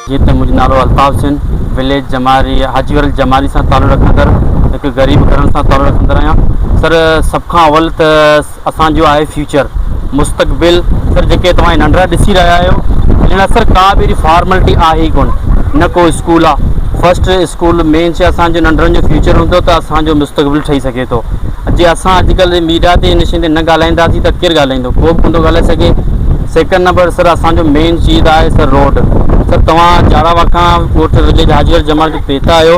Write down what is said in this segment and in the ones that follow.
جيئن ته منهنجو نالو الطاف حسين وليج جماري حاجي ورل جماري سان تعلق رکندڙ هڪ غريب گهرن سان تعلق رکندڙ آهيان سر سڀ کان اول ته اسان جو آهي فيوچر مستقبل سر جيڪي توهان ننڍڙا ڏسي رهيا آهيو ان لاء سر ڪا به اهڙي فارملٽي آهي ئي ڪونه نه ڪو اسڪول آهي فرسٽ اسڪول مين شي اسان جو ننڍڙن جو فيوچر هوندو ته اسان جو مستقبل ٺهي سگهي ٿو جي اسان اڄڪلهه جي ميڊيا تي ان شي تي نه ڳالهائينداسين ته ڪير ڳالهائيندو ڪو به ڪونه ٿو ڳالهائي سگهي سيڪنڊ نمبر سر اسان جو مين چيز آهي سر روڊ سر توهان جاڙاوا کان ڳوٺ وليج حاجي ور جمال تي پهتا آهيو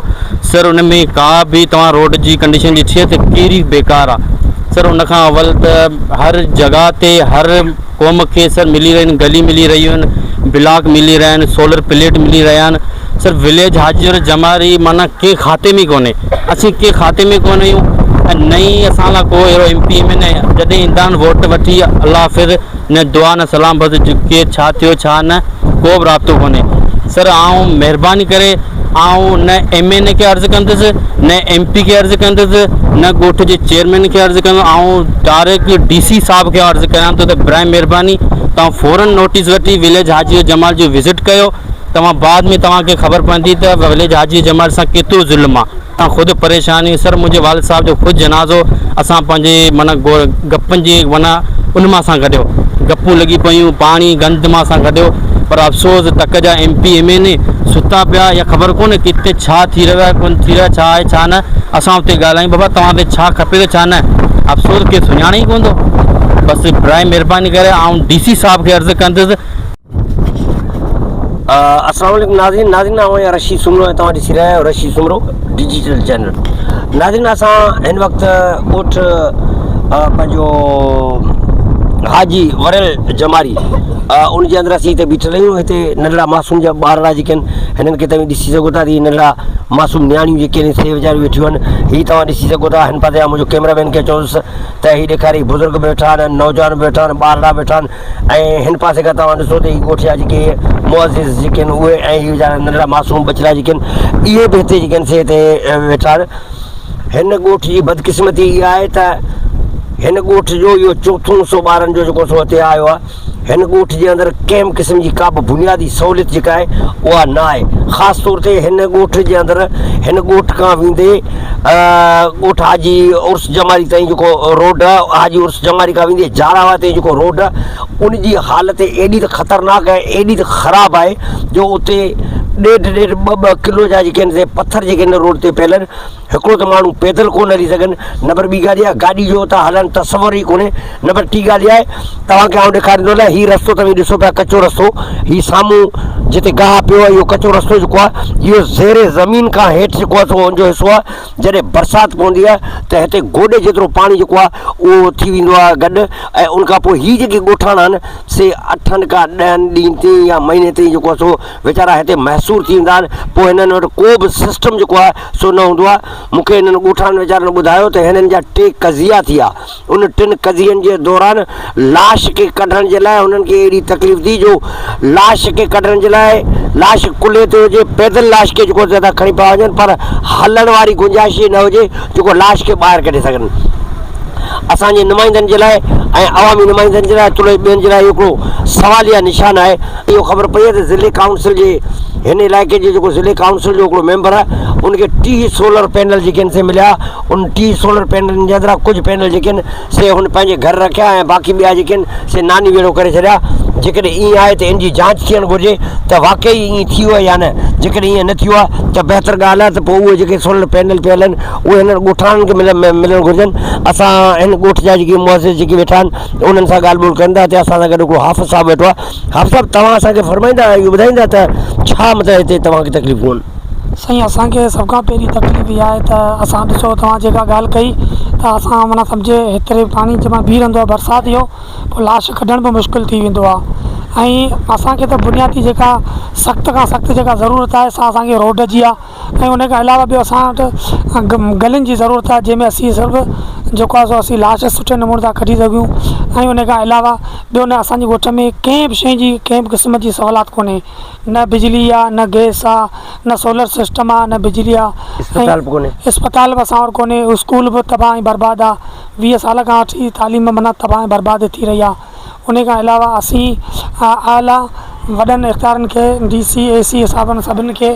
سر ان ۾ ڪا به توهان روڊ جي ڪنڊيشن ڏٺي آهي ته ڪهڙي بيڪار آهي سر ان کان اول ته هر جڳهه تي هر قوم کي سر ملي رهيون آهن گلي ملي رهيون آهن بلاڪ ملي رهيا آهن سولر پليٽ ملي رهيا آهن سر وليج حاجي جو جماري معنيٰ ڪنهن کاتي ۾ ڪونهي اسين ڪنهن کاتي ۾ ڪونه آهيون ۽ نه ئي اسان لاء ڪو اهڙو ايم پي ايم اين اي جڏهن ايندا آهن ووٽ وٺي الله حافظ نه دعا نه سلام بس ڪير ڇا ٿيو ڇا نه ڪو به رابطو ڪونهي سر آئون مهرباني ڪري آئون نه ايم اين اي کي عرض ڪندس نه ايم پي کي عرض ڪندس نه ڳوٺ جي چيئرمين کي عرض ڪندس آئون ڊائريڪٽ ڊي سي صاحب کي عرض ڪريان ٿو ته برائي مهرباني توهان فورن نوٽيس وٺي وليج حاجي جمال جو وزٽ ڪيو توهان بعد ۾ توهان کي خبر پوندي ته وليج حاجي جمال سان ڪيترو ظلم آ اسان خود پريشان آهيون سر منهنجي والد صاحب جو خود جنازو اسان پنهنجي معنيٰ گپن جي معنيٰ ان مان اسان ڪڍيو گپون لڳي پيون پاڻي گند مان اسان ڪڍيو پر افسوس تڪ جا ايم پي ايم اين اي ستا پيا يا خبر ڪونهي ڪٿي ڇا ٿي رهيو آهي ڪونه ٿي رهيو آهي ڇا آهي ڇا نه اسان اتي ڳالهايون بابا توهان کي ڇا کپي ٿو ڇا نه افسوس ڪير سڃاڻي ئي ڪونه ٿو بس برائي مهرباني ڪري آئون ڊي سي صاحب کي عرض ڪندس السلام عليڪم ناظرين ناظرين آئون آهيان رشيد سومرو ۽ توهان ڏسي رهيا آهيو رشيد سومرو ڊجيٽل چينل ناظرين اسان هن وقت ڳوٺ پنهنجو حاجي وريل جماري ان جي اندر اسين هتي بيٺل آهيون هتي ننڍڙا معصوم جا ٻارڙا جيڪي آهن هنن کي توهين ڏسي سگهو ٿا هي ننڍڙا معصوم نياڻيون جيڪي آهن سي ويچاريون ويٺيون آهن هي توهان ڏسي سگهو ٿا هن پاسي منهنجو ڪيمرا مين کي چوندس ته هي ڏيکاري بزرگ به ويٺا آهن نوجوان به ويٺا آهن ٻارڙا ويٺا آهن ۽ هن پاسي کان توهان ڏسو ته هي ڳوٺ جا جيڪي معزز جيڪي آهن اهي ۽ هي ويچارا ننڍڙا معصوم ٻچڙا جيڪي آهن اهي به هتي جيڪي آهن سي هتي ويٺا آهن هن ڳوٺ جي بدقسمتي اها آهي ته هن ڳوٺ جو اهو چوٿون حصو ٻارن جو جيڪو سو هتي آيو آهي هن ڳوٺ جي اندر ڪنهن به قسم جي ڪا به بنيادي سهوليت جيڪا آهي اها نه آهي خاص طور تي هن ڳوٺ جي اندر هن ڳوٺ کان ويندي ڳوٺ حاجي عرس جمالي تائين جيڪو روڊ آهي حاجي عرس جمالي کان ويندي جاڙاوا تائين جيڪو روڊ آهي ان جي حالت ايڏي ته خطرناڪ آهي ايڏي ته خراب آهي جو اتي ڏيڍ ڏيڍ ٻه ٻه ڪلو جا جيڪي آهن سي پٿر جيڪي آهن روڊ تي پيل آهن هڪڙو ته ماڻهو پيدل ڪونه هلي سگهن نمبر ٻي ڳالهه اها گاڏي جو اتان هلڻ تصور ئي ڪونهي نمبر ٽي ڳالهه اها آهي توهان کي آئون ڏيکاريندو هلان هي رستو توهين ڏسو پيا ڪچو رستو هي سامهون جتي گاهه پيو آهي اهو ڪچو رستو جيڪو آهي اهو زير زمين کان هيٺ جيڪو آهي سو ان جو حصو آهي جڏهن برسات پوندي آهي ته هتي گوڏي جيترو پاڻي جيڪو آهي اهو ٿي ويندو آهي گڏ ۽ ان کان پوء هي جيڪي ڳوٺاڻا آهن سي اٺن کان ڏهن ڏينهن تائين يا مهيني تائين جيڪو آهي سو ويچارا هتي محصور ٿي ويندا آهن پوء هنن وٽ ڪو به سسٽم جيڪو آهي سو نه هوندو آهي مون کي هنن ڳوٺاڻن ويچارن ٻڌايو ته هنن جا ٽي قضيا ٿيا ان ٽن قضين جي دوران لاش کي ڪڍڻ جي لاء هنن کي اهڙي تڪليف ٿي جو لاش کي ڪڍڻ جي لاء لاش ڪلهي تي هجي پيدل لاش کي جيڪو زياده کڻي پيا وڃن پر هلڻ واري گنجائش ئي نه هجي جيڪو لاش کي ٻاهر ڪڍي سگهن اسان جي نمائندن جي لاء ۽ عوامي نمائندن جي لاء توڙي ٻين جي لاء اهو هڪڙو سواليه نشان آهي اهو خبر پئي آهي ته ضلعي ڪائونسل جي هن علائقي جي جيڪو ضلعي ڪائونسل جو هڪڙو ميمبر آهي ان کي 30 سولر پينل جيڪي آهن سي مليا ان 30 سولر پينلن جي اندران ڪجهه پينل جيڪي آهن سي هن پنهنجي گهر رکيا ۽ باقي ٻيا جيڪي آهن سي ناني ويڙهو ڪري ڇڏيا جيڪڏهن ائين آهي ته ان جي جانچ ٿيڻ گهرجي ته واقعي ائين ٿيو آهي يا نه جيڪڏهن ائين نه ٿيو آهي ته بهتر ڳالهه آهي ته پوء اهي جيڪي سولر پينل پيل آهن اهي هنن ڳوٺاڻن کي ملڻ گهرجن اسان هن ڳوٺ جا جيڪي معزز جيڪي ويٺا آهن انهن سان ڳالهه ٻولهه ڪن ٿا هتي اسان سان گڏ هڪڙو حافظ صاحب ويٺو آهي حافظ صاحب توهان اسان کي فرمائيندا اهو ٻڌائيندا ته ڇا مطلب هتي توهان کي تڪليفون آهن؟ سائين اسان کي سڀ کان پهرين تڪليف اها آهي ته اسان ڏسو توهان جيڪا ڳالهه ڪئي ته اسان معنيٰ سمجهي هيتري پاڻي جنهن مهل بيهي رهندو آهي برسات جو پوء لاش ڪڍڻ به مشڪل ٿي ويندو آهي ۽ اسان کي ته بنيادي جيڪا سخت کان سخت جيڪا ضرورت آهي سا اسان کي روڊ جي آهي ۽ ان کان علاوه ٻيو اسان وٽ گلين جي ضرورت آهي جنهن ۾ اسين سڀ جيڪو آهي سو اسين لاش سٺي نموني سان ڪڍي سگهون ۽ ان کان علاوه ٻيو نه اسان جي ڳوٺ ۾ ڪنهن به شيء جي ڪنهن به قسم جي سهولت ڪونهي نه بجلي آهي نه گئس آهي نه سولر سسٽم آهي نه بجلي آهي اسپتال به ڪونهي. اسپتال به اسان وٽ ڪونهي اسڪول به تباهه ۽ برباد آهي 20 سال کان وٺي تعليم معنيٰ تباهه ۽ برباد ٿي رهي آهي. ان کان علاوه اسين اعليٰ وڏن اختيارن کي ڊي سي اي سي صاحبن سڀني کي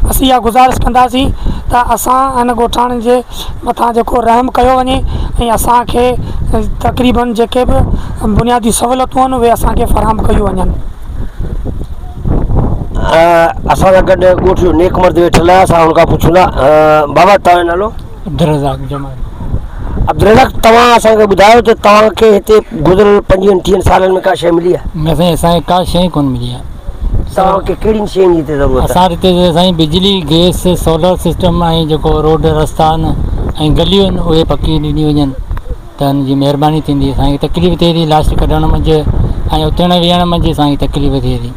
اسين اها گذارش ڪنداسين ته اسان هن ڳوٺاڻن جي مٿان جيڪو رحم ڪيو وڃي ۽ اسان کي تقريبن جيڪي به بنيادي سهولتون آهن اهي اسان کي فراهم ڪيون وڃن. اسان سان گڏ ڳوٺ جو نيڪ مرد ويٺل آهي اسان هن کان پڇون ٿا بابا توهان جو نالو؟ عبدالرزاق جمالي. عبدالرزاق توهان اسان کي ٻڌايو ته توهان کي هتي گذريل پنجويهن ٽيهن سالن ۾ ڪا شيء ملي آهي؟ نه سائين اسان کي ڪا شيء ڪونه ملي آهي. توهان کي ڪهڙين شين جي هتي ضرورت آهي؟ اسان وٽ هتي سائين بجلي، گئس، سولر سسٽم ۽ جيڪو روڊ رستا آهن ۽ گليون آهن اهي پڪي ڏني وڃن ته ان جي مهرباني ٿيندي. اسان کي تڪليف ٿئي ٿي لاش ڪڍڻ منجهه ۽ اٿڻ ويهڻ منجهه اسان کي تڪليف ٿئي ٿي.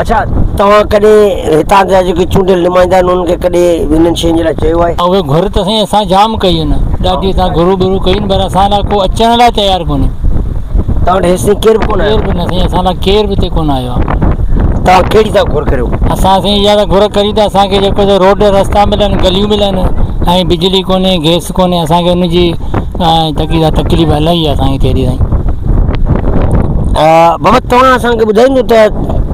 اڇا توهان ڪڏهن هتان جا جيڪي چونڊيل نمائندا آهن انهن کي ڪڏهن انهن شين جي لاء چيو آهي؟ اهي گهر ته سائين اسان جام ڪئي آهن ڏاڍي اسان گهرون ٻرون ڪيون آهن پر اسان لاء ڪو اچڻ لاء تيار ڪونهي. توهان وٽ هيستائين ڪير به ڪونه آيو؟ ڪير به نه سائين اسان لاء ڪير به هتي ڪونه آيو آهي. توهان ڪهڙي ٿا گهر ڪريو؟ اسان سائين اها ٿا گهر ڪريون ته اسان کي جيڪو سو روڊ رستا ملن گليون ملن ۽ بجلي ڪونهي گئس ڪونهي اسان کي ان جي تڪليف الاهي آهي اسان کي ٿئي ٿي سائين. بابا توهان اسان کي ٻڌائيندو ته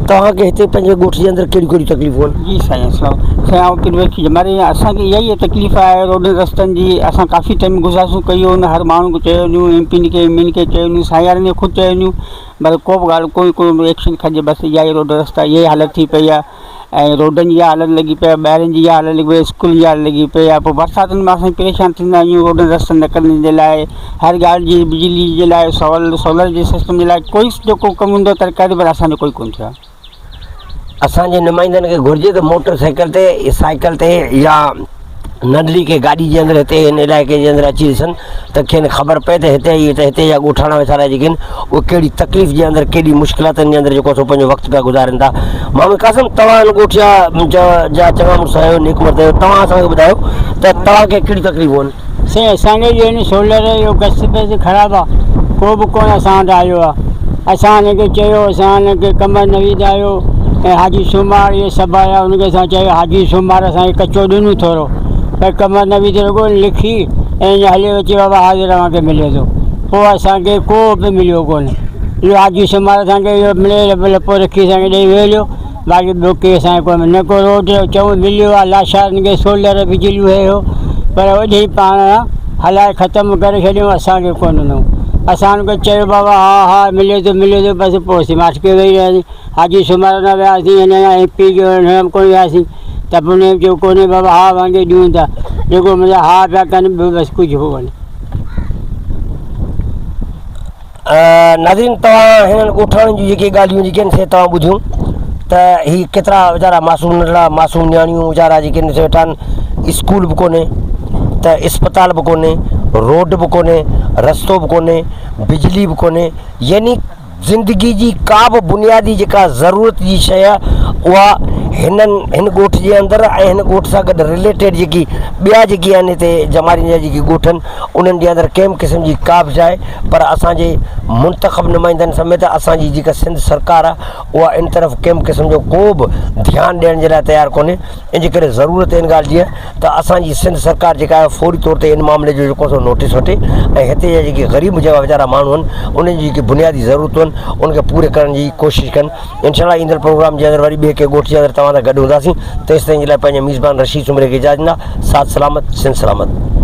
توهان کي هتي پنهنجي ڳوٺ جي اندر ڪهڙيون ڪهڙيون تڪليفون آهن؟ جي سائين اسلام سائين آئون پير بخش جماري آهيان اسان کي اها ئي تڪليف آهي روڊن رستن جي اسان ڪافي ٽائيم گذارشون ڪيون آهن هر ماڻهو کي چيو آهي ايم پي کي ايم اين کي چيو آهي سائين وارن کي خود چيو آهي پر ڪو به ڳالهه ڪوئي ڪو ايڪشن کڄي بس اها ئي روڊ رستا اها ئي حالت ٿي پئي آهي ۽ روڊن جي اها حالت لڳي پئي آهي ٻاهرين جي اها حالت لڳي پئي آهي اسڪول جي حالت لڳي پئي آهي پوء برساتن ۾ اسان پريشان ٿيندا آهيون روڊن رستن نڪرڻ جي لاء هر ڳالهه جي بجلي جي لاء سولر جي سسٽم جي لاء ڪوئي جيڪو ڪم هوندو آهي ترقياتي پر اسان جو ڪوئي ڪونه ٿيو آهي. اسان جي نمائندن کي گهرجي ته موٽر سائيڪل تي سائيڪل تي يا ننڍڙي ڪنهن گاڏي جي اندر هتي هن علائقي جي اندر اچي ڏسن ته کين خبر پئي ته هتي هي هتي جا ڳوٺاڻا ويچارا جيڪي آهن اهي ڪهڙي تڪليف جي اندر ڪيڏي مشڪلاتن جي اندر جيڪو سو پنهنجو وقت پيا گذارين ٿا محمد قاسم توهان هن ڳوٺ جا جا چڱا مڙس آهيو نيڪ مرد آهيو توهان اسان کي ٻڌايو ته توهان کي ڪهڙيون تڪليفون آهن؟ سائين اسان کي اهو سولر اهو گئس بيس خراب آ ڪو به ڪونه اسان وٽ آيو آ اسان هن کي چيو اسان هن کي قمر نويد آيو ۽ حاجي سومار اهي سڀ آيا ان کي اسان چيو حاجي سومار اسان کي ڪچو ڏنو ٿورو پر قمر نويد رڳو لکي ۽ ائين هليو اچي بابا حاضر اوهان کي ملي ٿو پوء اسان کي ڪو به مليو ڪونه اهو حاجي سومار اسان کي اهو ملي پوء رکي اسان کي ڏئي ويو هليو باقي ٻيو ڪي اسان کي ڪونه نه ڪو روڊ چئون مليو آ لاشارن کي سولر بجليون هي هو پر اوڏي ئي پاڻ هلائي ختم ڪري ڇڏيون اسان کي ڪونه ڏنو اسان ان کي چيو بابا ها ها ملي ٿو ملي ٿو بس پوء اسين ماٺ ڪري ويهي رهياسين حاجي سومارو نه وياسين هن ايم پي جو هن ڪونه وياسين ته به ان چيو ڪونهي بابا ها وانگي ڏيون ٿا جيڪو منهنجا ها پيا ڪن ٻيو بس ڪجهه به ڪونهي. ناظرين توهان هنن ڳوٺاڻن جون جيڪي ڳالهيون جيڪي آهن سي توهان ٻڌيون ته هي ڪيترا ويچارا معصوم ننڍڙا معصوم نياڻيون ويچارا جيڪي آهن سي ويٺا آهن اسڪول به ڪونهي ته اسپتال به ڪونهي روڊ به ڪونهي رستو به ڪونهي بجلي به ڪونهي يعني زندگي جي ڪا به بنيادي جيڪا ضرورت جي شيء آهي اها هنن هن ڳوٺ جي اندر ۽ هن ڳوٺ سان گڏ رليٽيڊ جيڪي ٻيا جيڪي آهن هتي جمارين جا جيڪي ڳوٺ آهن انهن جي اندر ڪنهن به قسم جي ڪا به شيء پر اسان جي منتخب نمائندن سميت اسان جي جيڪا سنڌ سرڪار آهي اها ان طرف ڪنهن به قسم جو ڪو به ڌيان ڏيڻ جي لاء تيار ڪونهي ان جي ڪري ضرورت ان ڳالهه جي آهي ته اسان جي سنڌ سرڪار جيڪا آهي فوري طور تي ان معاملي جو جيڪو سو نوٽيس وٺي ۽ هتي جا جيڪي غريب جيڪا ويچارا ماڻهو آهن انهن جي جيڪي بنيادي ضرورتون آهن ان کي پوري ڪرڻ جي ڪوشش ڪن انشاء الله ايندڙ پروگرام جي اندر وري ٻئي ڪنهن ڳوٺ جي اندر توهان سان گڏ هونداسين تيستائين جي لاء پنهنجي ميزبان رشيد سومري کي اجازت ڏيندا ساٿ سلامت سنڌ سلامت.